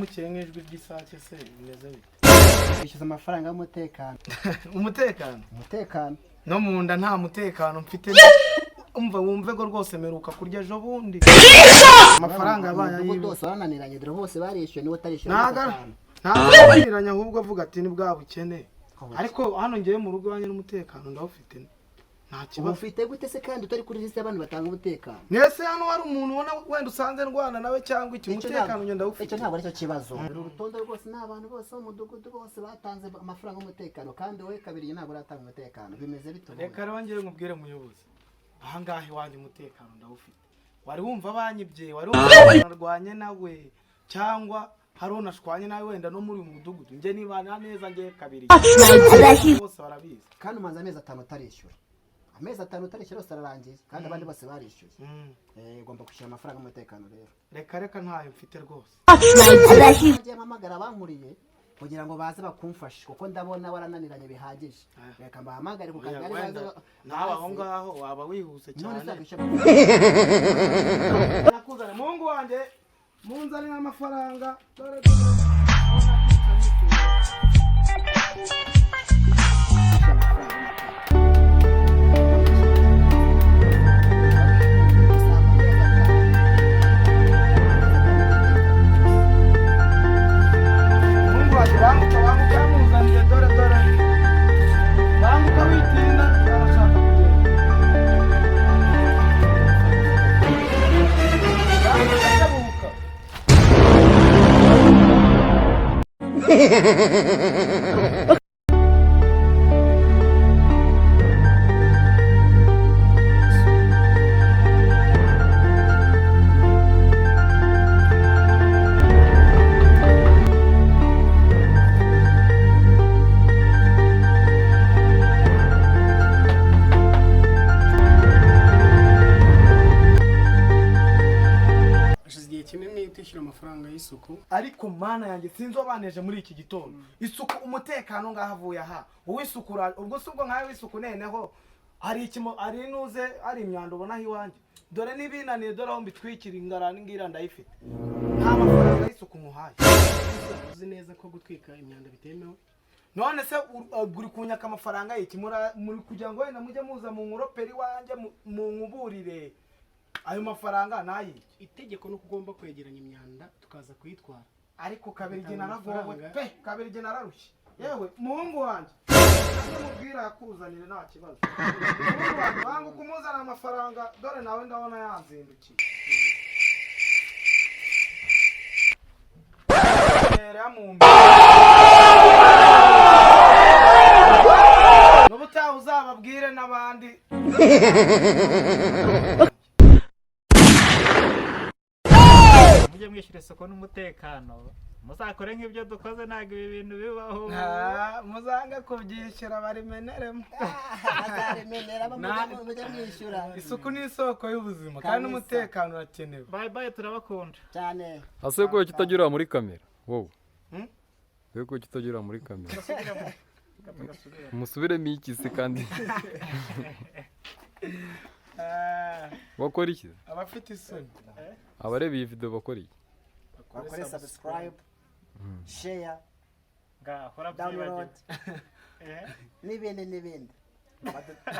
mukeye nk'ijwi ry'isake se, bimeze bite? Kwishyuza amafaranga y'umutekano. Umutekano? Umutekano. No mu nda nta mutekano mfite. Umva wumve ko rwose mperuka kurya ejo bundi. Amafaranga yabaye Umudugudu ayiwe. wose warananiranye, dore bose barishyuye, niwe utarishyuye Ntago amezi 5. Ntabwo arananiranye, ahubwo avuga ati ni bwa bukene. Ariko hano ngewe mu rugo iwanjye n'umutekano ndawufite, nta Ubu kibazo. ufite gute se kandi utari kuri lisite y'abantu batanga umutekano? Mwese hano hari umuntu ubona wenda usanze ndwana nawe cyangwa iki? Icyo Umutekano ngenda ndawufite. Icyo ntabwo aricyo kibazo. Uru rutonde rwose ni abantu bose bo mu mudugudu bose batanze amafaranga y'umutekano, kandi wowe kabiri ntabwo uratanga umutekano. Bimeze bite ubundi? Reka rero ngewe nkubwire muyobozi, ahangaha iwanjye umutekano ndawufite. Wari wumva banyibye? Wari wumva narwanye nawe cyangwa hari unashwanye nawe wenda no muri uyu mudugudu? Njye nibana neza, njye kabiri bose barabizi. Kandi umaze amezi 5 utarishyura. Amezi 5 utarishyura yose ararangiye, kandi abandi bose barishyuye. Ugomba kwishyura amafaranga y'umutekano rero. Reka reka, ntayo mfite rwose. Ngiye mpamagara abankuriye kugira ngo baze bakumfashe, kuko ndabona warananiranye bihagije. Reka mbahamagare ku Oya, kagari baze wenda nawe aho ngaho waba wihuse None se cyane. wakwishyura? Nakuzana muhungu wanjye, munzanire amafaranga, dore dore. Kwishyura amafaranga y'umutekano. Muhungu wanjye, banguka banguka, yamuzaniye, dore dore, banguka witinda, arashaka kugenda. Banguka, kebuka. Hashize igihe kinini twishyura amafaranga y'isuku. Ariko Mana yanjye, sinzi wabaneje muri iki gitondo. Isuku, umutekano ngaho avuye aha, uw'isuku ubwo si ubwo nkawe w'isuku. Neneho hari ikimo, hari inuze, hari imyanda ubona aho iwanjye. Dore n'ibinaniye, dore aho mbitwikira ingarani ngira ndayifite. Nta mafaranga y'isuku nkuhaye. Uzi neza ko gutwika imyanda bitemewe? None se uri kunyaka amafaranga y'iki? Muri kugira ngo wenda mujye muza mu nkoroperi iwanjye mu nkuburire ayo mafaranga nayiki? Itegeko ni uko ugomba kwegeranya imyanda tukaza kuyitwara. Ariko kabiri igihe Utanga naragowe amafaranga. pe, kabiri igihe nararushye. Yewe muhungu wanjye, mubwira yakuzanire, nta kibazo. Muhungu wanjye, wanga kumuzana amafaranga, dore nawe ndabona yanzindukiye. Era mu n'ubutaha uzababwire n'abandi. Mujye mwishyura isuku n'umutekano, muzakore nk'ibyo dukoze, ntabwo ibi bintu bibaho. Ah, muzange kubyishyura barimeneremo. Bazaremenera, mujye mwishyura. Isuku ni isoko y'ubuzima kandi Kabisa. n'umutekano urakenewe. Bye bye, turabakunda. Cyane. Ase ko kitagira muri kamera wowe? Hmm? Wowe ko kitagira muri kamera, musubiremo iki se kandi? Ah, Bakora iki? Abafite isoni. Abareba iyi video bakora iki? Bakore subscribe, share, Ngahora download byibagiwe. n'ibindi n'ibindi.